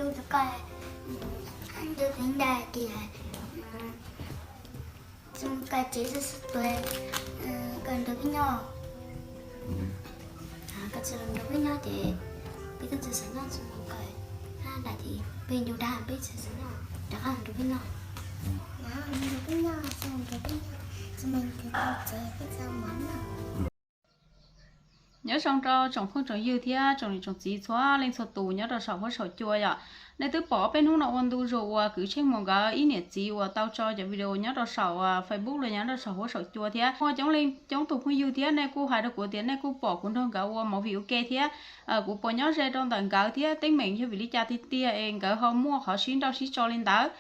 Tus ko, tus peb nta tias, tsis mus kawm tsev xwb, kawm nrog peb nyob, koj tsis los nrog peb nyob ces peb twb tsis xav nyob, tsis mus kawm, nta tias peb nrug dag peb tsis xav nyob, rov qab nrog peb nyob, nrog peb nyob, tsis mus nrog peb nyob, tsis mus kawm tsev peb tsis mus nyob. Nyob zoo rau tsoom phooj tsoom ywg thiab tsoom niam tsoom txiv txhua leej txhua tus nyob rau saum huab saum cua yom. Nej twb pom ob peb hnub no ua ntu zus uas kwv Tsheej Muas nkawd ib niam txiv uas tau tso cov video nyob rau saum Facebook los nyob rau saum huab saum cua thiab muaj coob leej coob tus phooj ywg thiab nej kuj hais rau kuv tias nej kuj pom kuv nrog nkawd ua movie ua ke thiab, kuv puas nyob ze rau ntawm nkawd thiab teeb meem yog vim li cas tiag tiag es nkawd ho muaj qhov sib nrauj sib tso li ntawd.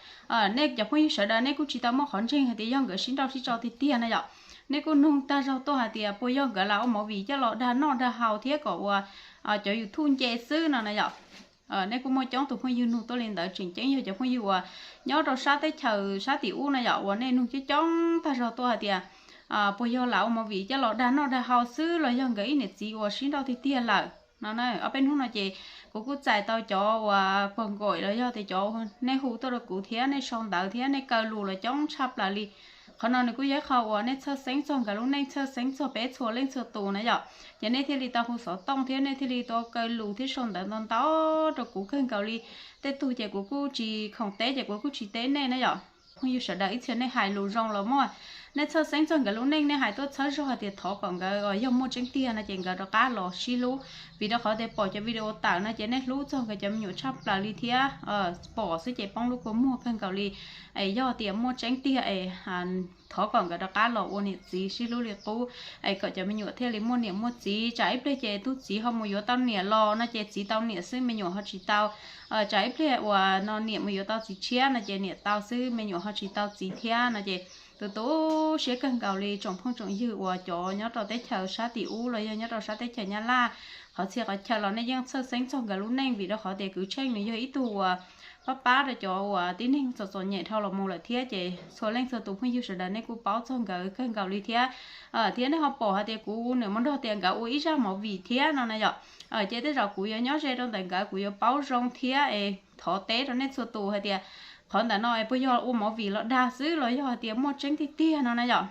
Nej cov phooj ywg sawv daws nej kuj tsis tau muaj qhov ntseeg hais tias yog nkawd sib nrauj sib tso tiag tiag na yom. Nej kuj nug tag zog tuaj hais tias puas yog nkawd lam ua movie coj los dag noj dag haus thiab kom uas cov YouTube nce xwb no na yom. Nej kuj muaj coob tus phooj ywg nug tuaj li ntawd, tseem ceeb yog cov phooj ywg uas nyob rau sab teb chaws sab tim ub na yom, uas nej nug coob coob tag zog tuaj hais tias puas yog lam ua movie coj los dag noj dag haus xwb los yog nkawd ib niam txiv uas sib nrauj tiag tiag lawm no na. Ob peb hnub no ces kuv kuj txais tau cov uas pog nkaum los yog tias cov nej hu tuaj rau kuv thiab nej sau ntawv thiab nej kaw lus los coob tshaj plaws li. Qhov no nws kuj yog ib qho uas nej txhawj xeeb txog nkawd lub neej, txhawj xeeb txog peb txhua leej txhua tus na yom. Ces nej thiaj li tau hu xov tooj thiab nej thiaj li tau kaw lus thiab sau ntawv ntau ntau rau kuv kawg nkaus li. Tej tug ces kuv kuj tsis khoom teb ces kuv kuj tsis teb nej na yom. Phooj ywg sawv daws ib txhia nej hais lus zoo los muaj, nej txhawj xeeb txog nkawd lub neej nej hais tuaj txhawb zog hais tias thov kom nkawd yog muaj tseeb tiag no ces nkawd rov qab los sib hlub. Vim rau qhov tias pom cov video tawm no ces nej hlub txog nkawd cov me nyuam tshaj plaws li thiab pom xwb ces poob lub kua muag kawg nkaus li. Es yog tias muaj tseeb tiag es thov kom nkawd rov qab los ua niam txiv sib hlub li qub es kom cov me nyuam thiaj li muaj niam muaj txiv. Tsam ib pliag ces tug txiv ho mus yuav tau niam los no ces txiv tau niam xwb me nyuam ho tsis tau. Tsam ib pliag uas no niam mus yuav tau txiv tshiab no ces niam tau xwb me nyuam ho tsis tau txiv thiab no ces tu tu siab kawg nkaus li tsoom phooj tsoom ywg uas cov nyob rau teb chaws sab tim ub los yog nyob rau sab teb chaws Nyab Laj. Qhov txhia qhov chaw los nej yeej txhawj xeeb txog nkawd lub neej vim rau qhov tias kwv Tsheej nws yog ib tug uas pab pab rau cov uas tib neeg txom txom nyem dhau los mus lawm thiab ces txhua leej txhua tus phooj ywg sawv daws nej kuj paub txog nkawd kawg nkaus li thiab. Thiab nej ho pom hais tias kuv niam mus nrog tias nkawd ua ib zaj movie thiab no na yom. Ces tej zaum kuv yuav nyob ze rau ntawm nkawd kuv yuav paub zoo thiab es thov teb rau nej txhua tus hais tias qhov ntawm no es puas yog ua movie los dag xwb los yog hais tias muaj tseeb tiag tiag no na yom.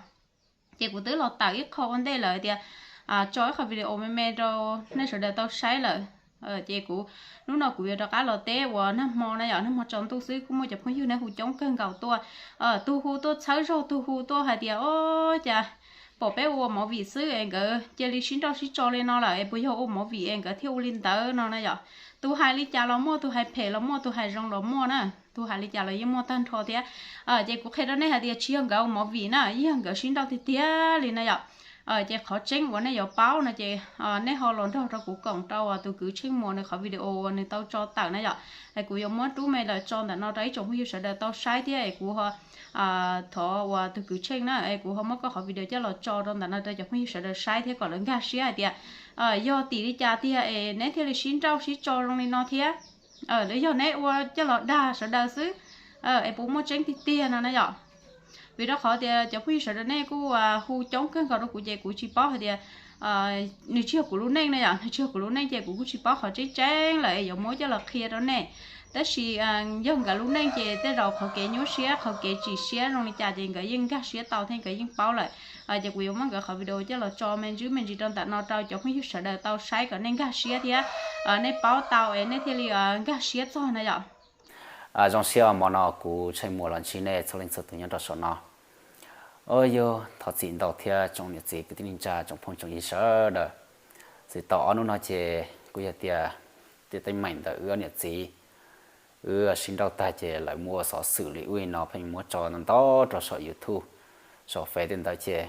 Ces kuv twb los tawm ib qho ua ntej lawm tias tso ib qho video me me rau nej sawv daws tau saib lawm. Ces kuv hnub no kuv yuav rov qab los teb uas nag hmo na yom, nag hmo tsaus ntuj xwb kuj muaj cov phooj ywg nej hu coob kawg nkaus tuaj. Tus hu tuaj txhawb zog, tus hu tuaj hais tias o, cas pom peb ua movie xwb es nkawd cia li sib nrauj sib tso li no lawm es puas yog ua movie es nkawd thiaj ua li ntawd no na yom. Tus hais li cas los muaj, tus hais phem los muaj, tus hais zoo los muaj na, tus hais li cas los yeej muaj tag nrho thiab. Ces kuv qhia rau nej hais tias tsis yog nkawd ua movie na, yeej yog nkawd sib nrauj tiag tiag li na yom. Ces qhov tseeb uas nej yuav paub no ces nej ho los nrog rau kuv koom rau tus kwv Tsheej Muas nws qhov video uas nws tau tso tawm na yom. Kuv yuav muab rub me lawm tso ntawm no rau ib tsoom phooj ywg sawv daws tau saib thiab es kuv thov uas tus kwv Tsheej na es kuv ho muab koj qhov video coj los tso rau ntawm no rau cov phooj ywg sawv daws saib thiab kom lawv nkag siab hais tias yog tim li cas tiag es neb thiaj li sib nrauj sib tso zoo li no thiab. Yog neb ua coj los dag sawv daws xwb es puas muaj tseeb tiag tiag no na yom. Vim rau qhov tias cov phooj ywg sawv daws nej kuj hu coob kawg nkaus rau kuv ces kuv tsis paub hais tias nws tsis yog kuv lub neej na yom, nws tsis yog kuv lub neej ces kuv kuj tsis paub qhov tseeb tseeb lawm es yuav muab coj los qhia rau nej. Tab sis yog nkawd lub neej ces tej zaum qhov kev nyuaj siab qhov kev tsis siab zoo li cas ces nkawd yeej nkag siab tau thiab nkawd yeej paub lawm. Ces kuv yuav muab nkawd qhov video coj los tso me ntsis me ntsis rau ntawm no rau cov phooj ywg sawv daws tau saib kom nej nkag siab thiab nej paub tau es nej thiaj li nkag siab txog na yom. Zoo siab hmo no kuv Tsheej Muas los ntsib nej txhua leej txhua tus nyob rau saum no. Yog thov txim ntau thiab tsoom niam txiv kwv tij neej tsa tsoom phooj tsoom ywg sawv daws. Txij tau ob hnub no ces kuj yog tias tej teeb meem ntawm wb niam txiv wb sib nrauj tag ces lawv muaj xov xwm li ub li no pheej muab tso ntau ntau rau saum YouTube, saum Face tej ntawd ces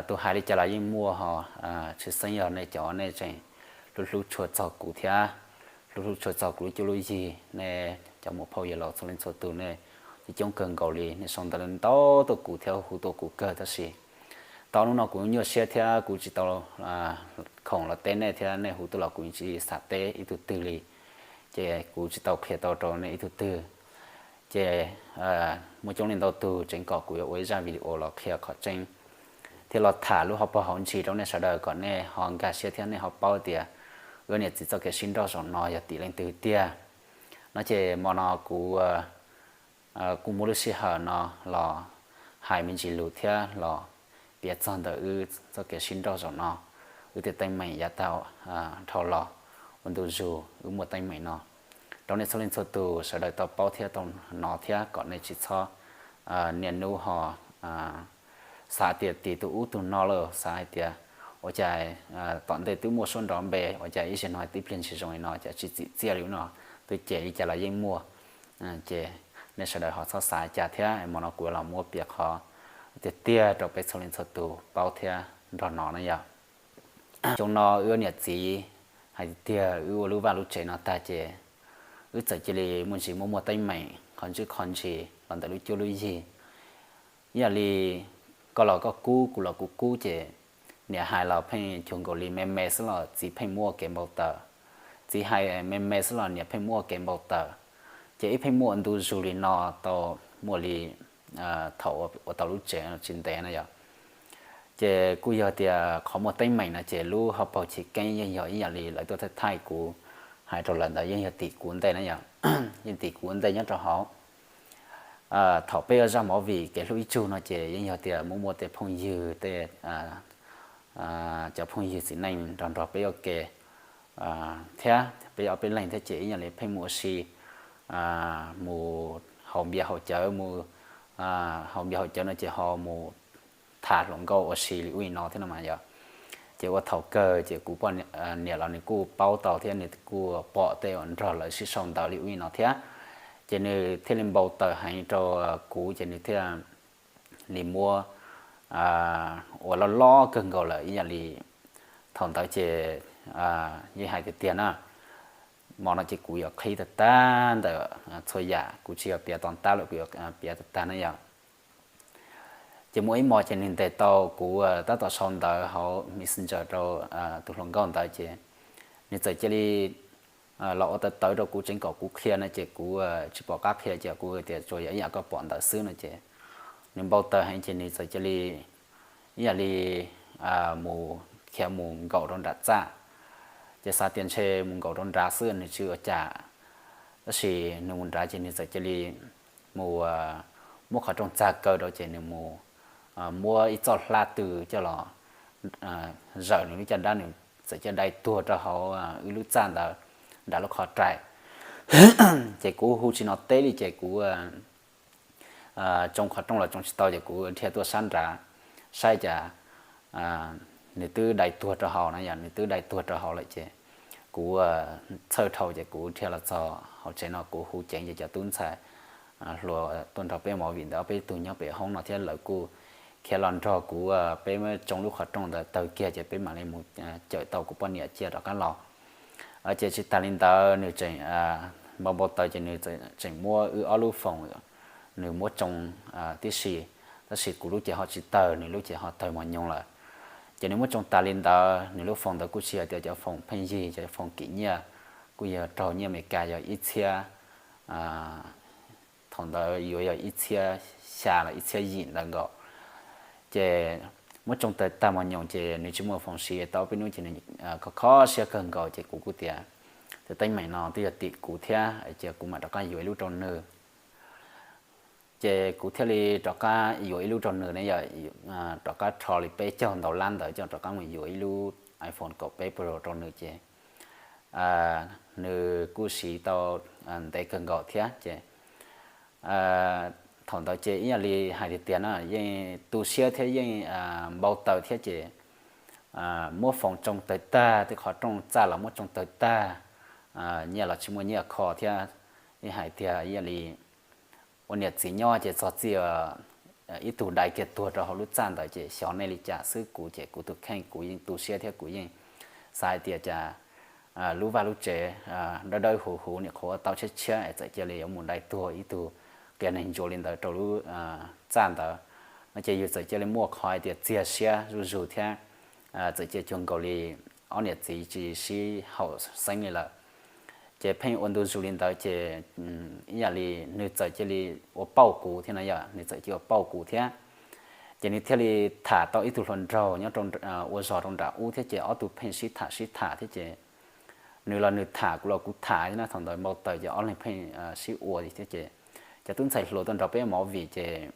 tus hais li cas los yeej muaj ho. Tshwj xeeb yog nej cov nej tseem hlub hlub tshua txog kuv thiab hlub hlub tshua txog kuv lub cuab lub yig, nej cov muam phauj yawg laus txhua leej txhua tus nej coob coob kawg nkaus li, nej sau ntawv ntau tuaj kuv thiab hu tuaj kuv kawg tab sis tau hnub no kuv nyuaj siab thiab kuv tsis tau khoom los teb nej thiab nej hu tuaj los kuv tsis xav teb ib tug twg li, ces kuv tsis tau qhia tau rau nej ib tug twg. Ces muaj coob leej ntau tug tseem kom kuv yuav ua ib zaj video los qhia qhov tseeb thiab los tham lub hauv paug hauv ntsis rau nej sawv daws kom nej ho nkag siab thiab nej ho paub tias wb niam txiv txoj kev sib nrauj zaum no yog tim leej twg tiag. Ces hmo no kuv kuj muab lub sij hawm no los hais me ntsis lus thiab los piav txog ntawm wb txoj kev sib nrauj zaum no, wb tej teeb meem yav tag dhau los ua ntu zus wb muaj teeb meem no rau nej txhua leej txhua tus sawv daws tau paub thiab tau hnov thiab kom nej tsis txhob niaj hnub ho xav tias tus ub tus no lawm, xav hais tias ua cas tom ntej twb muaj suab nrov npe, ua cas ib zaug no twb pliag ntshis zoo li no, cas tsis txim txiaj li no, twb ces li cas los yeej muaj. Ces nej sawv daws ho txhob xav cas thiab, hmo no kuv los muab piav qhov tiag tiag rau peb txhua leej txhua tus paub thiab nrog hnov na yom. Xyoo no wb niam txiv hais tiag tiag wb ua lub vaj lub tsev no tag ces wb txawm cia li muaj ntsis muaj muaj teeb meem qhov ntsuj qhov ntshis los ntawm lub cuab lub yig. Ib yam li koj los koj kub, kuv los kuv kub ces niam hais los pheej cuag nkaus li me me xwb los txiv pheej muab ua kev npau taws, txiv hais me me xwb los niam pheej muab ua kev npau taws. Ces wb pheej muaj ua ntu zus li no tau muaj li thaum ua tau lub tsev tsis ntev na yom. Ces kuj yog tias qhov muaj teeb meem no ces lub hauv paus chiv keeb yeej yog ib yam li lawv tuaj thaij thaij kuv hais rau lawv ntawd yeej yog tim kuv ua ntej na yom, yeej tim kuv ua ntej nyob rau hauv. Thaum peb ua zaj movie Kev Hlub Ib Tsug no ces yeej yog tias muaj muaj tej phooj ywg tej cov phooj ywg txiv neej nrog nrog peb ua ke thiab peb ob peb leeg thiab ces ib yam li pheej mus ua si, mus haus npias haus cawv, mus haus npias haus cawv no ces ho mus tham hluas nkauj ua si li ub li no thiab no mas yog. Ces ua thaum kawg ces kuv poj niam los nws kuj paub tau thiab nws kuj pom tej uas nrog lawv sib sau ntawv li ub li no thiab. Ces nws thiaj li npau taws heev rau kuv ces nws thiaj li muab ua loj loj kawg nkaus lawm ib yam li thaum ntawd ces yeej hais tiag tiag na. Hmo no ces kuv yuav qhib tag tag ntawm txhua yam, kuv tsis yog piav tom tab lawm, kuv yuav piav tag tag na yom. Ces muaj ib hmo ces nws ntes tau kuv tab tom sau ntawv hauv Messenger rau tus hluas nkauj ntawd ces nws txawm cia li los ua tawv tawv rau kuv tseev kom kuv qhia no ces kuv tsis pom qab qhia ces kuv tias tsuas yog ib yam koj pom ntawd xwb no ces nws npau taws heev ces nws txawm cia li ib yam li mus khiav mus nkaum rau nram txaj. Ces xav tias ntshe mus nkaum rau nrad xwb nws tsis ua cas, tab sis nws mus nrad ces nws txawm cia li mus muab qhov rooj txag kaw rau ces nws mus muab ib txoj hlab tw coj los zawm nws lub caj dab, nws txawm cia dai tuag rau hauv wb lub txaj ntawd nram lub qhov rai. Ces kuv hu tsis hnov teb li ces kuv tsoo qhov rooj los tsoo tsis tau ces kuv dhia tuaj sab nrad saib cas nws twb dai tuag rau hauv na yom, nws twb dai tuag rau hauv lawm ces kuv txhawj dhau ces kuv dhia los txog hauv tsev no kuv hu ceev ces cov tub ntxhais hluas tuaj nrog peb movie ntawd ob peb tug nyob pem hoob no thiab lawv kuj khiav los nrog kuv, peb tsoo lub qhov rooj ntawd tawg kiag ces peb mam li mus cawm tau kuv poj niam cia rov qab los. Ces tsis tas li ntawd nws tseem npau npau taws ces nws tseem muab wb ob lub foos nws muab tsoo tib si, tab sis kuv lub ces ho tsis tawg, nws lub ces ho tawg mos nyoos lawm. Ces nws muab tsoo tas li ntawd, nws lub foos ntawd kuj tsis yog tias cov foos pheej yig, cov foos kim nyiaj, kuj yog raug nyiaj Amelikas yog ib txhiab, thaum ntawd yuav yog ib txhiab xya los ib txhiab yim ntawd nkaus. Ces muab tsoo tawg tag mos nyoos ces nws tsis muaj foos siv tau peb hnub ces nws kho kho siab kawg nkaus ces kuv kuj tias tej teeb meem no twb yog tim kuv thiab ces kuv mam rov qab yuav ib lub rau nws. Ces kuv thiaj li rov qab yuav ib lub rau nws ne yom, rov qab rho li peb caug ntau lab ntawd coj rov qab mus yuav ib lub iPhone kaum peb Pro rau nws ces nws kuj siv tau ntev kawg nkaus thiab ces thaum ntawd ces ib yam li hais tiag tiag na yeej tu siab thiab yeej npau taws thiab ces muab foos tsoo tawg tag, tej qhov rooj txaj los muab tsoo tawg tag, nyiaj los tsis muaj nyiaj kho thiab. Yeej hais tiag ib yam li ua niam txiv nyob ces txog txij ib tug dai kiag tuag rau hauv lub txaj ntawd ces xyov nej li cas xwb, kuv ces kuv tus kheej kuv yeej tu siab thiab kuv yeej xav hais tias cas lub vaj lub tsev dawb dawb huv huv, nim qhuav ua tau tshiab tshiab es txawm cia li yuav mus dai tuag ib tug qias neeg ntsuav li ntawd rau lub txaj ntawd no ces yus txawm cia li muaj qhov hais tias txiag siab zuj zus thiab txawm cia cuag nkaus li ob niam txiv tsis sib haum xeeb li lawm. Ces pheej ua ntu zus li ntawd ces ib yam li nws txawm cia li ua pauj kuv thiab no yom, nws txawm cia ua pauj kuv thiab. Ces nws thiaj li tham tau ib tug hluas nraug nyob ua zog rau nram ub thiab ces ob tug pheej sib tham sib tham thiab ces nws los nws tham, kuv los kuv tham na. Thaum ntawd npau taws ces ob leeg pheej sib ua thiab ces cov tub ntxhais hluas tuaj nrog peb movie ces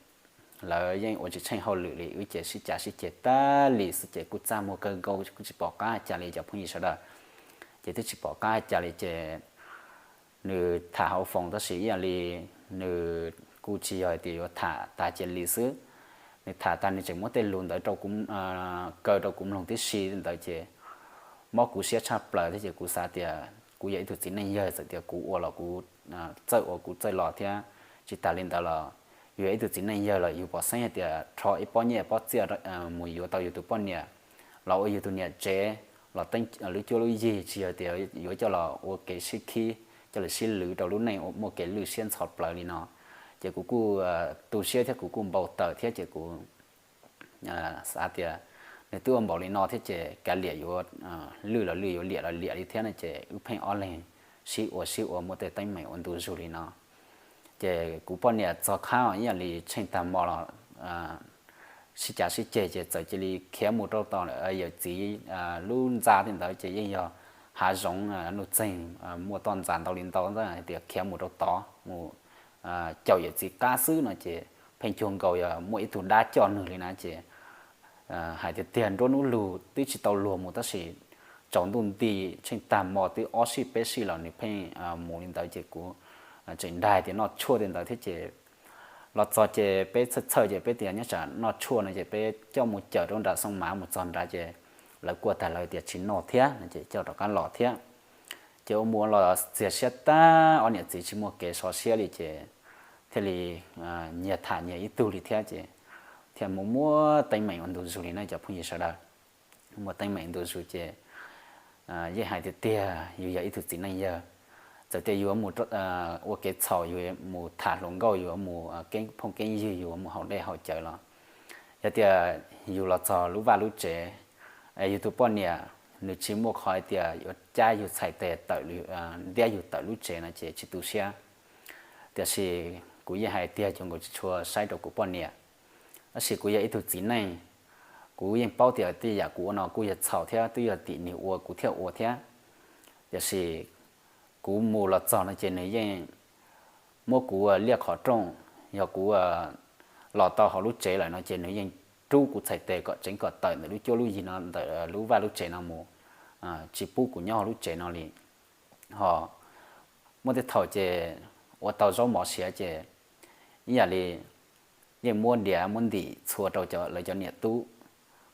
lawv yeej ua tsis tsheej hauj lwm li, wb ces sib cav sib ceg tag li xwb ces kuj txaj muag kawg nkaus, kuj tsis pom qab cas li cov phooj ywg sawv daws. Ces twb tsis pom qab cas li ces nws tham hauv foos tab sis ib yam li nws kuj tsis yog hais tias yuav tham tag cia li xwb. Nws tham tag nws tseem muab tej lus ntawd rau kuv, kaw rau kuv mloog tib si ntawd ces mob kuv siab tshaj plaws thiab ces kuv xav tias kuv yog ib tug txiv neej yawg, txawm tias kuv ua los kuv txawj ua kuv txawj los thiab, tsis tas li ntawd los yus yog ib tug txiv neej yawg los yus pom xeeb hais tias rho ib pob nyiaj pob txiaj mus yuav tau yus tus poj niam los ua yus tus niam tsev, los teeb lub cuab lub yig, tsis yog tias yuav coj los ua kev sib khib, coj los sib lwv rau lub neej muaj kev lwj siab ntxhov plawv li no. Ces kuv kuj tu siab thiab kuv kuj npau taws thiab ces kuv xav tias nws twb ua npaum li no thiab ces kav liam yuav lwj los lwj, yuav liam los liam li thiab no ces wb pheej ob leeg sib ua sib ua muaj tej teeb meem ua ntu zus li no. Ces kuv poj niam txog qhab ib yam li tsheej tag hmo los sib cav sib ceg ces txawm cia li khiav mus rau tom yawm txiv lub ntxa tej ntawd ces yeej yog hav zoov nuj txeeg, muaj toj ntxas ntau li ntau, hais tias khiav mus rau tod mus caum yawm txiv qab xwb no ces pheej cuag nkaus yog muaj ib tug dab coj nws li na ces hais tias tiag nruab hnub lug twb tsis tau luag mus tab sis tsaus ntuj nti tsheej tag hmo twb ob sij peb sij los nws pheej mus li ntawd ces kuv tseem nrag tias noj tshuaj tej ntawd thiab ces los txog ces peb txhawj txhawj ces peb tias nyob tsam noj tshuaj no ces peb coj mus cawm rau nram Xoo Mav, mus txog nrad ces lawv kuaj tag lawv tias tsis noj thiab no ces coj rov qab los thiab. Ces ua mus ua los txias siab tag, ob niam txiv tsis muaj kev sov siab li ces thiaj li nyias tham nyias ib tug li thiab ces thiaj mus muaj teeb meem ua ntu zus li no cov phooj ywg sawv daws. Muaj teeb meem ntu zus ces yeej hais tiag tiag yus yog ib tug txiv neej yawg, txawm tias yus mus ua kev txhaum, yus mus tham hluas nkauj, yus mus keeb phooj keeb ywg, yus mus haus dej haus cawv los yog tias yus los txog lub vaj lub tsev, yus tus poj niam nws tsis muaj qhov hais tias yuav cab yus txhais tes tawm, ntiab yus tawm lub tsev no ces tsis tu siab. Tiam sis kuv yeej hais tiag cuag nkaus tsis tshua saib rau kuv poj niam. Tab sis kuv yog ib tug txiv neej, kuv yeej paub tias tej yam kuv ua no kuj yog txhaum thiab twb yog tim nws ua kuv thiaj ua thiab. Tiam sis kuv mus los txog no ces nws yeej muab kuv liaj qhov rooj, yog kuv los tau hauv lub tsev lawm no ces nws yeej rub kuv txhais tes kom tseev kom tawm ntawm lub cuab lub yig no, ntawm lub vaj lub tsev no mus, tsis pub kuv nyob hauv lub tsev no li. Ho muaj tej thaum ces ua tau zaub mov siav ces ib yam li yeej muab diav muab ntim txhua rau lawv cov niam tub,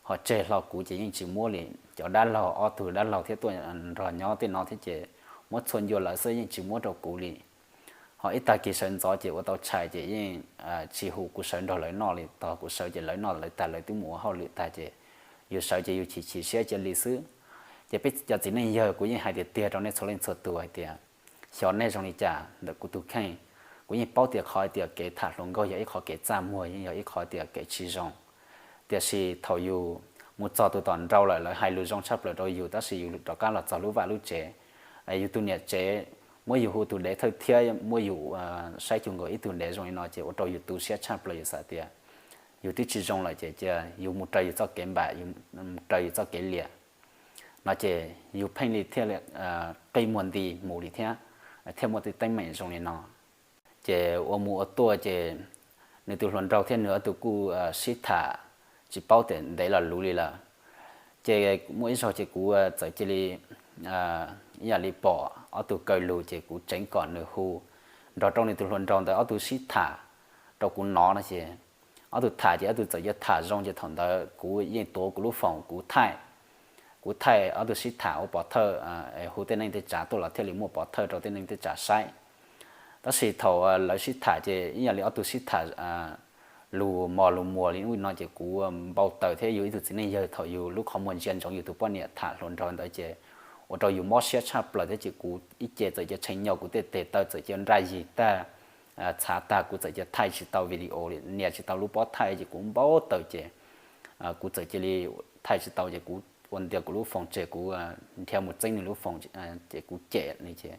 ho tseg hlo kuv ces yeej tsis muab li. Cov dab laug, ob tug dab laug thiab tuaj nrog nyob tej no thiab ces muab txhua ncua lawv xwb, yeej tsis muab rau kuv li. Ho ib tag kis sawv ntxov ces ua tau tshais ces yeej tsis hu kuv sawv nrog lawv noj li. Tog kuv sawv ces lawv noj lawv tag, lawv twb mus ua hauj lwm tag ces yus sawv ces yus chim chim siab cia li xwb. Ces peb cov txiv neej yawg kuv yeej hais tiag tiag rau nej txhua leej txhua tus hais tias xyov nej zoo li cas ntawm kuv tus kheej. Kuv yeej paub tias qhov tias kev tham hluas nkauj yog ib qhov kev txaj muag, yeej yog ib qhov tias kev tsis zoo. Tiam sis thaum yus mus txog tus tom nraud lawm, lawv hais lus zoo tshaj plaws rau yus tab sis yus rov qab los txog lub vaj lub tsev, yus tus niam tsev muab yus hu tus dev thawj thiab muab yus saib cuag nkaus ib tug dev zoo li no ces ua rau yus tu siab tshaj plaws. Yus xav tias yus twb tsis zoo lawm ces cia yus mus raws yus txoj kev npam, yus mus raws yus txoj kev liam no ces yus pheej li thiaj li qi muag nti mus li thiab, thiaj muaj tej teeb meem zoo li no. Ces ua mus ua tuaj ces nws tus hluas nraug thiab nws ob tug kuj sib tham tsis paub tias ntev los luv li lawm. Ces muaj ib zaug ces kuv txawm cia li ib yam li pom ob tug kaw lus ces kuv tseev kom nws hu nrog rau nws tus hluas nraug ntawd ob tug sib tham rau kuv hnov no ces ob tug tham ces ob tug txawm cia tham zoo ces thaum ntawd kuv yeej tuav kuv lub foos kuv thaij, kuv thaij ob tug sib tham ua pov thawj, hu tej neej tej tsav tuaj los thiaj li muaj pov thawj rau tej neej tej tsav saib. Tab sis thaum lawv sib tham ces ib yam li ob tug sib tham lus mos lus muas li no ces kuv npau taws thiab. Yus ib tug txiv neej yawg thaum yus lub qhov muag ntsia ntsoov yus tus poj niam tham hluas nraug ntawd ces ua rau yus mob siab tshaj plaws thiab ces kuv ib ce txawm cia tshee nyo, kuv tej tes taw txawm cia nraj yig tag, txhav tag, kuv txawm cia thaij tsis tau video li, nias tsis tau lub pob thaij ces kuv npau taws ces kuv txawm cia li thaij tsis tau ces kuv ua ntias kuv lub foos tseg, kuv nrhiav mus txeeb nws lub foos ces kuv cem nws ces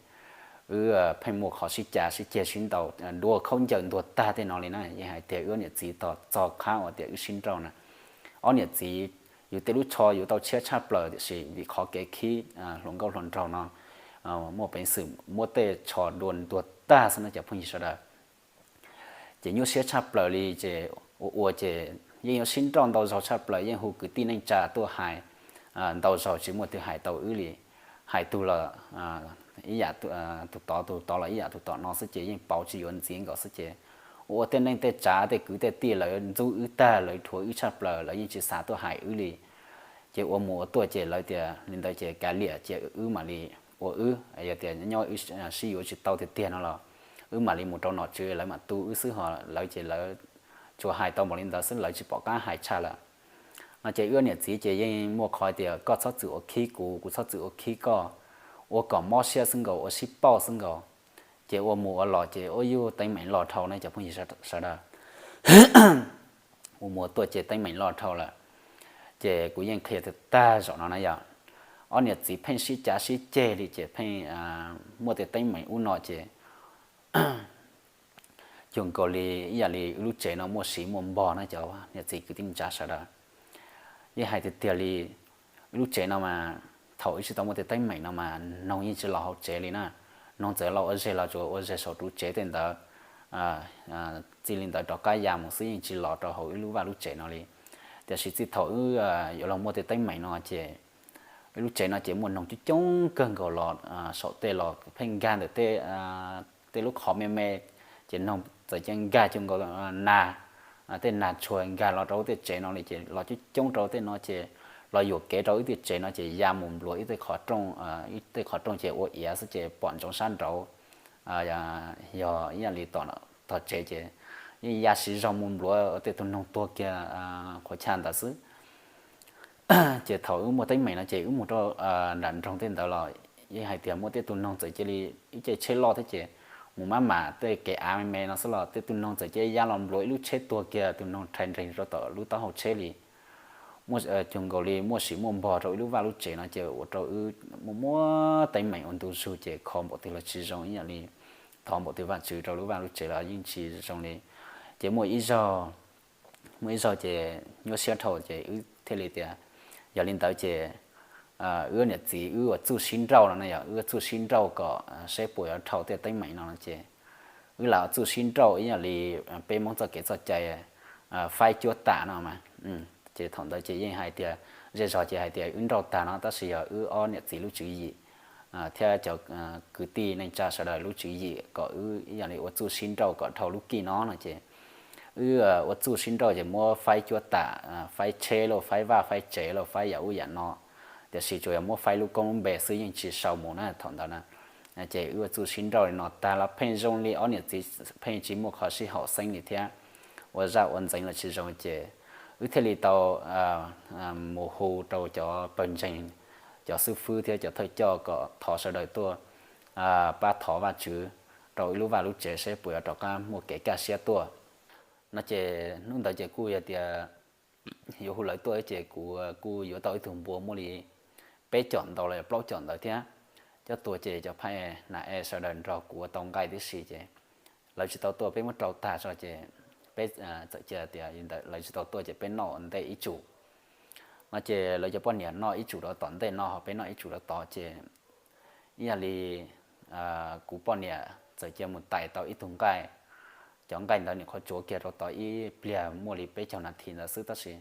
wb pheej muaj qhov sib cav sib ceg sib ntaus, duab khaub ncaws ntuag tag tej no li na. Yeej hais tias wb ob niam txiv tos txog qhab uas tias wb sib nrauj na, ob niam txiv yus tej lub tsho yus tau tshiab tshaj plaws tiam sis vim qhov kev khib hluas nkauj hluas nraug no muaj peev xwm muab tej tsho dua ntuag tag xwb no cov phooj ywg sawv daws. Ces nyuaj siab tshaj plaws li ces ua ua ces yeej yuav sib nrauj ntau zaus tshaj plaws, yeej hu kwv tij neej tsa tuaj hais ntau zaus tsis muaj twg hais tau wb li. Hais tug los ib yam tus tod, tus tod los ib yam tus tom no xwb ces yeej pauv tsis yuav ntxiv nkaus xwb ces ua ua tej neej tej tsav tej kwv tej tij lawv ntxub wb tag, lawv dhuav wb tshaj plaws, lawv yeej tsis xav tuaj hais wb li. Ces ua mus ua tuaj ces lawv tias li ntawd ces kav liam ces wb mam li ua wb, yog tias nyob wb sib yuav tsis tau tiag tiag no los wb mam li mus rau nom tswv lawv mam tu wb xwb, ho lawv ces lawv tsuas hais tau npaum li ntawd xwb, lawv tsis pom qab hais tshaj lawm. No ces wb niam txiv ces yeej muaj qhov tias koj txhob txwm ua khib kuv, kuv txhob txwm ua khib koj, ua kom mob siab xwb nkaus, ua sib pauj xwb nkaus. Ces ua mus ua los ces ua yug teeb meem loj dhau ne cov phooj ywg sawv daws. Ua mus ua tuaj ces teeb meem loj dhau lawm. Ces kuv yeej qhia tag zaum no na yog ob niam txiv pheej sib cav sib ceg li ces pheej muaj tej teeb meem ub no ces cuag nkaus li ib yam li wb lub tsev no muaj siv muaj npog na cov niam txiv kwv tij neej tsa sawv daws. Yeej hais tiag tiag li, wb lub tsev no mas thaum wb tsis tau muaj tej teeb meem no mas noog yeej tsis los hauv tsev li na. Noog txawm los ua zes los tsuas ua zes saum ru tsev tej ntawd, txij li ntawd rov qab ya mus xwb, yeej tsis los rau hauv wb lub vaj lub tsev no li. Tiam sis txij thaum wb yuav los muaj tej teeb meem no ces wb lub tsev no ces muaj noog coob coob kawg nkaus los saum tej los pheej nkag ntawm tej lub qhov me me, ces noog txawm cia nkag cuag nkaus nas, tej nas tshua nkag los rau tej tsev no li ces los coob coob rau tej no ces los yuam kev rau wb tej tsev no ces ya mus npluav ib tej qhov rooj, ib tej qhov rooj ces ua iav xwb ces pom ntsoov sab nraud, yog ib yam li tom tsev ces yeej ya siv zog mus npluav tej tug noog tuag kiag qhuav chaw ntawd xwb. Ces thaum wb muaj teeb meem no ces wb mus rau nram nroog tej ntawd los yeej hais tias muaj tej tug noog txawm cia li ib ce tsheb loj thiab ces mus mab mam tej kev av me me no xwb los tej tug noog txawm cia li ya los npluav ib lub tsheb tuag kiag, tus noog rhais nreeg rau tom lub taub hau tsheb li. Muaj cuag nkaus li muaj siv muaj npog rau ib lub vaj lub tsev no ces ua rau wb muaj muab teeb meem ua ntu zus ces kho npaum twg los tsis zoo ib yam li thov npaum twg Vajtswv rau lub vaj lub tsev los yeej tsis zoo li. Ces muaj ib zaug, muaj ib zaug ces nyuaj siab dhau ces wb thiaj li tias yog li ntawd ces wb niam txiv wb ua txuj sib nrauj no na yog wb ua txuj sib nrauj kom seb puas yuav dhau tej teeb meem no ces wb lam ua txuj sib nrauj ib yam li peb Hmoob txoj kev txoj cai faib cuab tam no mas. Ces thaum ntawd ces yeej hais tias zej zog ces hais tias wb nrauj tag no tab sis yog wb ob niam txiv lub tswv yim thiab cov kwv tij neej tsa sawv daws lub tswv yim kom wb ib yam li ua txuj sib nrauj kom dhau lub kij no no ces wb ua txuj sib nrauj ces muab faib cuab tam, faib tsheb lauj, faib vaj faib tsev lauj, faib yam ub yam no, tiam sis tsuas yog muab faib lub koob lub npe xwb yeej tsis sau mus na thaum ntawd na. Ces wb ua txuj sib nrauj li no tag los pheej zoo li ob niam txiv pheej tsis muaj qhov sib haum xeeb li thiab, ua zaj ua ntxeev los tsis zoo ces wb thiaj li tau mus hu rau cov pawg ntseeg, cov xib fwb thiab cov thawj coj kom thov sawv daws tuaj pab thov Vajtswv rau wb lub vaj lub tsev seb puas yuav rov qab muaj kev kaj siab tuaj no ces hnub ntawd ces kuj yog tias yuav hu lawv tuaj ces kuv kuj yuav tau ib tug npua muaj li peb caum ntau los plaub caum ntawd thiab. Coj tuaj ces cov phaij nas e sawv daws nrog kuv ua tau nqaij tib si ces lawv tsis tau tuaj peb muab rau tag tso ces peb txawm cia tias lawv tsis tau tuaj ces peb noj ua ntej ib tsum no ces lawv cov poj niam noj ib tsum rau tom ntej no ho peb noj ib tsum rau tod ces ib yam li kuv poj niam txawm cia mus tais tau ib tug nqaij. Cov nqaij ntawd nim qhuav tsuav kiag rau tod ib pliag muaj li peb caug nas this ntawd xwb tab sis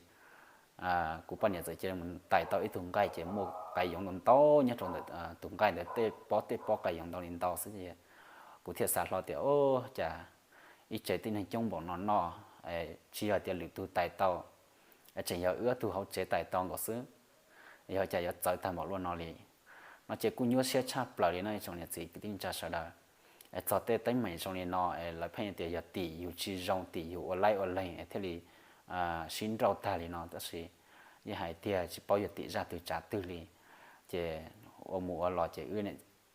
kuv poj niam txawm cia mus tais tau ib tug nqaij ces muaj qaiv yoov ntau ntau nyob rau ntawm tus nqaij ntawd tej pob tej pob qaiv yoov ntau li ntau xwb. Kuv thiaj xav hlo tias o, cas ib tsev tib neeg coob npaum no noj tsis yog tias lwm tus tais tau, tseem yog wb ob tug hauv tsev tais tau nkaus xwb, yog cas yuav txawv tag npaum luaj no li no ces kuj nyuaj siab tshaj plaws li no ib tsoom niam txiv kwv tij neej tsa sawv daws. Txog tej teeb meem zoo li no lawv pheej tias yog tim yus tsis zoo tim yus ua laib ua leeg thiaj li sib nrauj tag li no tab sis yeej hais tiag tsis paub yog tim zaj twg tsav twg li. Ces ua mus ua los ces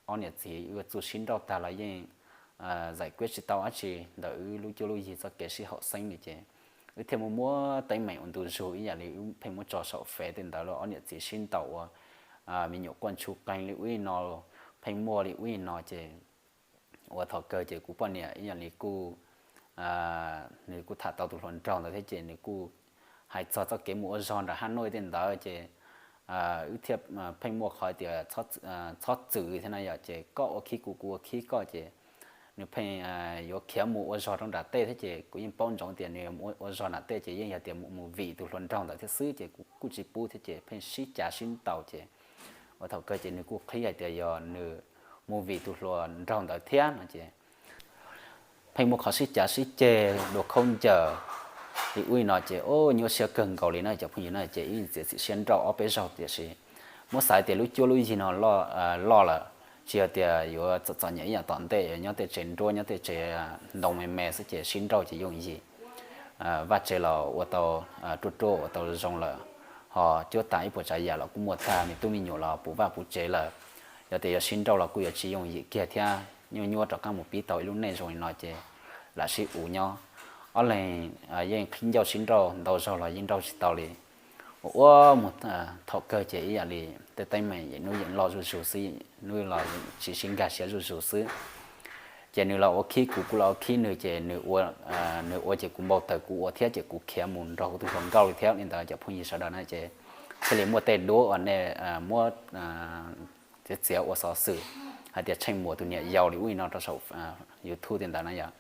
ob niam txiv wb txuj sib nrauj tag los yeej zaim kuib tsis tau dab tsi ntawm wb lub cuab lub yig txoj kev sib haum xeeb li ces wb thiaj muab muab teeb meem ua ntu zus ib yam li wb pheej muab tso saum fev tej ntawd los ob niam txiv sib ntaus ua me nyuam quaj ntshu qeeg li ub li no, pheej muaj li ub li no ces ua thaum kawg ces kuv poj niam ib yam li kuj nws kuj tham tau tus hluas nraug ntawd thiab ces nws kuj hais txog txoj kev mus ua zog nram hab nuj tej ntawd ces wb thiaj pheej muaj qhov tias txhob txwm thiab na yom. Ces koj ua khib kuv, kuv ua khib koj, ces nws pheej yuav khiav mus ua zog rau nram tej thiab, ces kuv yeej paub ntsoov tias nws mus ua zog nram tej ces yeej yog tias mus vim tus hluas nraug ntawd thiab xwb, ces kuv kuj tsis pub thiab, ces pheej sib cav sib ntaus. Ces ua thaum kawg ces nws kuj qhib hais tias yog nws mus vim tus hluas nraug ntawd thiab no ces pheej muaj qhov sib cav sib ceg dua khaub ncaws li ub li no ces o, nyuaj siab kawg nkaus li na cov phooj ywg na. Ces ib txiav txim siab nrauj ob peb zaug, tiam sis muab xav tias lub cuab lub yig no loj lawm, tsis yog tias yuav txom txom nyem ib yam tom ntej, nyob tej tsev nruab, nyob tej tsev ntoo me me xwb ces sib nrauj ces yooj yim. Vaj tsev los ua tau ruaj ruaj, ua tau zoo lawm, ho cuab tas ib puas tsav yam los kuj muaj tag, me tub me nyuam los puv vaj puv tsev lawm. Yog tias yuav sib nrauj los kuj yuav tsis yooj yim kiag thiab, nyuaj nyuaj rov qab mus pib tau ib lub neej zoo li no ces lam sib uv nyob. Ob leeg yeej qhib ncauj sib nrauj ntau zaug los yeej nrauj tsis tau li. Ua ua mus thaum kawg ces ib yam li tej teeb meem yeej hnub yeej loj zuj zus xwb, hnub los tsis sib nkag siab zuj zus xwb. Ces nws los ua khib kuv, kuv los ua khib nws, ces nws ua ces kuv npau taws kuv ua thiab, ces kuv khiav mus nrog kuv tus hluas nkauj li thiab li ntawd cov phooj ywg sawv daws na. Ces thiaj li muaj tej duab uas nej muab txiav txiav ua xov xwm hais tias Tsheej Muas tus niam yau li ub li no rau saum YouTube tej ntawd na yom.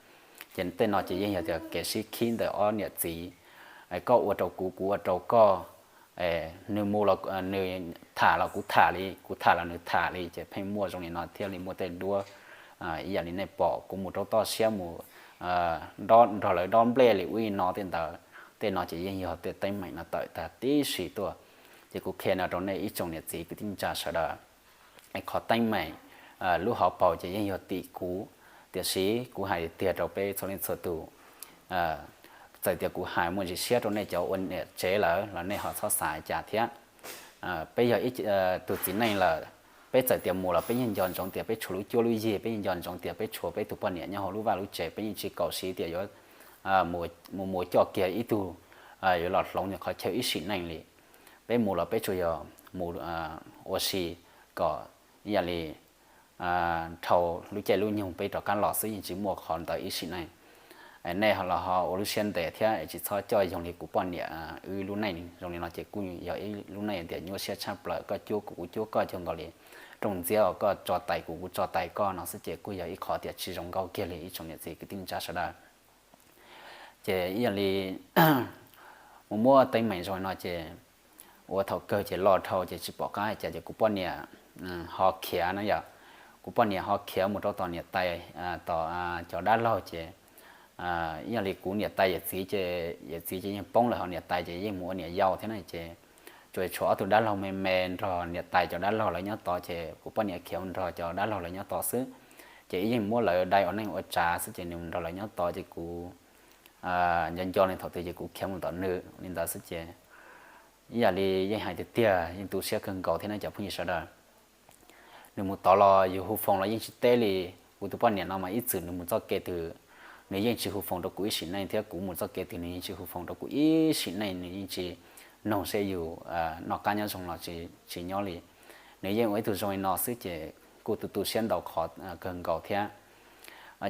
Ces tej no ces yeej yog tias kev sib khib ntawm ob niam txiv, koj ua rau kuv, kuv ua rau koj. Nws mus, nws tham los kuv tham li, kuv tham los nws tham li, ces pheej muaj zoo li no thiaj li muaj tej duab. Ib yam li nej pom kuv mus rau toj siab mus nrog lawv dob nplej li ub li no tej ntawd, tej no ces yeej yog tej teeb meem no tawm tag tib si tuaj. Ces kuv qhia no rau nej ib tsoom niam txiv kwv tij neej tsa sawv daws, qhov teeb meem lub hauv paus ces yeej yog tim kuv, tiam sis kuv hais tiag rau peb txhua leej txhua tus, txawm tias kuv hais muaj ntsis siab rau nej cov ua niam tsev lawm los nej ho txhob xav cas thiab. Peb yog ib tug txiv neej lawm, peb txawm tias mus los peb yeej nco ntsoov tias peb tshuav lub cuab lub yig, peb yeej nco ntsoov tias peb tshuav peb tus poj niam nyob hauv lub vaj lub tsev, peb yeej tsis kaum siv tias yuav mus mus coj kiag ib tug yuav los hloov nws qhov chaw ib sim neej li. Peb mus los peb tsuas yog mus ua si kom ib yam li dhau lub caij lub nyoog peb rov qab los xwb, yeej tsis muaj qhov ntawd ib sim neej. Nej los ho ua lub siab ntev thiab tsis txhob coj yoog li kuv poj niam wb lub neej zoo li no ces kuj yog ib lub neej tias nyuaj siab tshaj plaws, koj cuab kuv, kuv cuab koj cuag nkaus li rooj ntxiab uas koj tso tais kuv, kuv tso tais koj no xwb ces kuj yog ib qhov tias tsis zoo nkauj kiag li ib tsoom niam txiv kwv tij neej tsa sawv daws. Ces ib yam li mus muab teeb meem zoo li no ces ua thaum kawg ces loj dhau ces tsis pom qab hais cas ces kuv poj niam ho khiav na yom. Kuv poj niam ho khiav mus rau tom niam tais, tom cov dab laug ces ib yam li kuv niam tais yawm txiv ces, yawm txiv ces yeej poob lawm, ho niam tais ces yeej mus ua niam yau thiab na ces tsuas tshuav ob tug dab laug me me nrog niam tais cov dab laug lawv nyob tod ces kuv poj niam khiav mus nrog cov dab laug lawv nyob tod xwb. Ces ib yeej muab lawv dai ua neej ua tsav xwb ces nws mus nrog lawv nyob tod ces kuv nco nco nws thaum twg ces kuv khiav mus tom nws li ntawd xwb ces ib yam li yeej hais tiag tiag yeej tu siab kawg nkaus thiab na cov phooj ywg sawv daws. Nws mus tod los yus hu foos los yeej tsis teb li. Kuv tus poj niam no mas ib txwm nws mus txoj kev twg nws yeej tsis hu foos rau kuv ib sim neej thiab kuv mus txoj kev twg nws yeej tsis hu foos rau kuv ib sim neej, nws yeej tsis noog seb yus noj qab nyob zoo los tsis nyob li. Nws yeej ua ib tug zoo li no xwb ces kuj tu tu siab ntau qhov kawg nkaus thiab.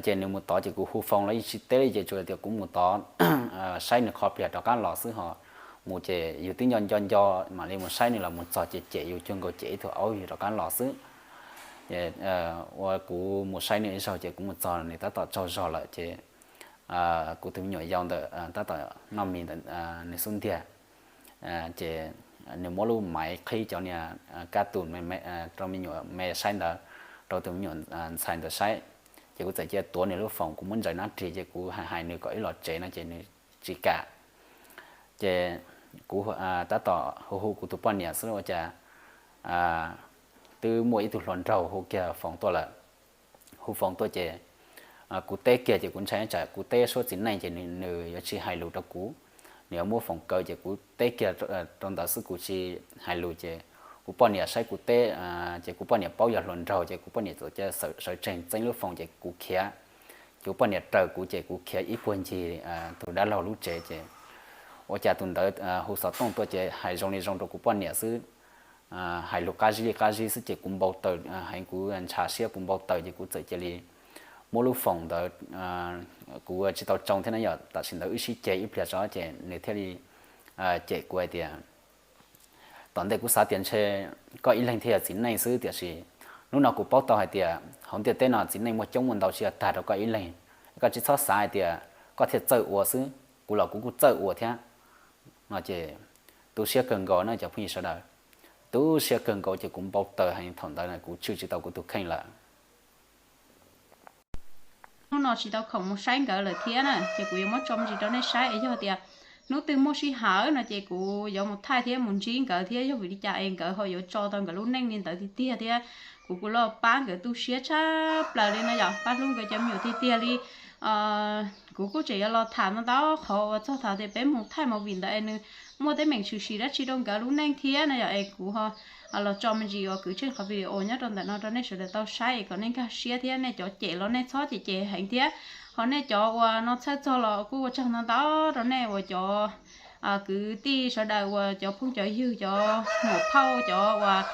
Ces nws mus tod ces kuv hu foos los yeej tsis teb li ces tsuas tias kuv mus tod saib nws qhov pliag rov qab los xwb ho. Mus ces yus twb nco nco nco mam li mus saib nws los mus txog ces cem yus cuag nkaus cem ib tug aub yus rov qab los xwb. Ua kuv mus saib nws ib zaug ces kuv mus txog nws tab tom tsaug zog lawm ces kuv tus me nyuam yau ntawm tab tom noj mis ntawm nws xub ntiag. Ces nws muab lub maiv qhib cov niag kab tus rau me nyuam me saib ntawd, rau tus me nyuam ntxhais ntawd saib. Ces kuv txawm cia tuav nws lub foos, kuv muab ntsaws nab ris ces kuv hais hais nws kom ib los tsev no ces nws tsis kam. Ces kuv tab tom hu hu kuv tus poj niam xwb ua cas twb muaj ib tug hluas nraug hu kiag foos tuaj lawm. Hu foos tuaj ces kuv teb kiag ces kuv ntshai tsam kuv teb suab txiv neej ces nws yuav tsis hais lus rau kuv, nws yuav muab foos kaw ces kuv teb kiag rau ntawd xwb kuv tsis hais lus ces kuv poj niam saib kuv teb ces kuv poj niam paub yog hluas nraug ces kuv poj niam txawm cia sawv tsees txeeb lub foos ces kuv khiav. Ces kuv poj niam raws kuv ces kuv khiav ib puag ncig tus dab laug lub tsev ces ua cas tus ntawd hu xov tooj tuaj ces hais zoo li zoo rau kuv poj niam xwb, hais lus qab zib li qab zib xwb ces kuv npau taws heev, kuv ntshav siab kuv npau taws ces kuv txawm cia li muab lub foos ntawd, kuv tsis tau tsoo thiab na yom, tam sim ntawd wb sib ceg ib pliag tso ces nws thiaj li cem kuv hais tias Tom ntej kuv xav tias ntshe koj ib leeg thiaj yog txiv neej xwb, tiam sis hnub no kuv paub tau hais tias hauv ntiaj teb no txiv neej muaj coob muaj ntau, tsis yog tag rau koj ib leeg. Koj tsis txhob xav hais tias koj thiaj txawj ua xwb, kuv los kuv kuj txawj ua thiab. No ces tu siab kawg nkaus na cov phooj ywg sawv daws, tu siab kawg nkaus ces kuv npau taws heev, thaum ntawd kuv tshwj tsis tau kuv tus kheej lawm. Hnub no tsis tau khoom mus saib nkawd lawm thiab na, ces kuv yuav muab tso me ntsis rau nej saib es yog tias hnub twg muaj sij hawm no ces kuv yuav mus thaij thiab mus ntsib nkawd thiab, yog vim li cas es nkawd ho yuav tso tau nkawd lub neej li ntawd tiag tiag thiab. Kuv kuj los pab nkawd tu siab tshaj plaws li no yom, pab hlub nkawd cov me nyuam tiag tiag li. Kuv kuj tseem yuav los tham no ntau qhov uas txog thaum tias peb mus thaij movie ntawd es nws muaj teeb meem tshwm sim dab tsi rau nkawd lub neej thiab no yom, es kuv los tso me ntsis uas kwv tsheej qhov video nyob rau ntawm no rau nej sawv daws tau saib es kom nej nkag siab thiab, nej cov cem los nej txhob cem cem heev thiab, ho nej cov uas no txhawj txog los kuj ua tsaug ntau ntau rau nej uas cov kwv tij sawv daws uas cov phooj cov ywg cov muam phauj cov uas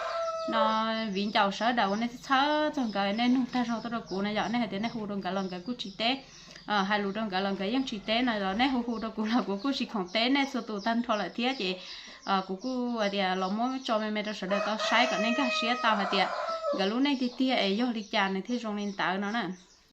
no viv ncaus sawv daws uas nej txhawj txog nkawd nej nug tag zog tuaj rau kuv no yom, nej hais tias nej hu rau nkawd los nkawd kuj tsis teb, hais lus rau nkawd los nkawd yeej tsis teb no los nej hu hu rau kuv los kuv kuj tsis khoom teb nej txhua tus tag nrho lawm thiab ces kuv kuj hais tias los muab tso me me rau sawv daws tau saib kom nej nkag siab tau hais tias nkawd lub neej tiag tiag es yog li cas nws thiaj zoo li ntawd no na.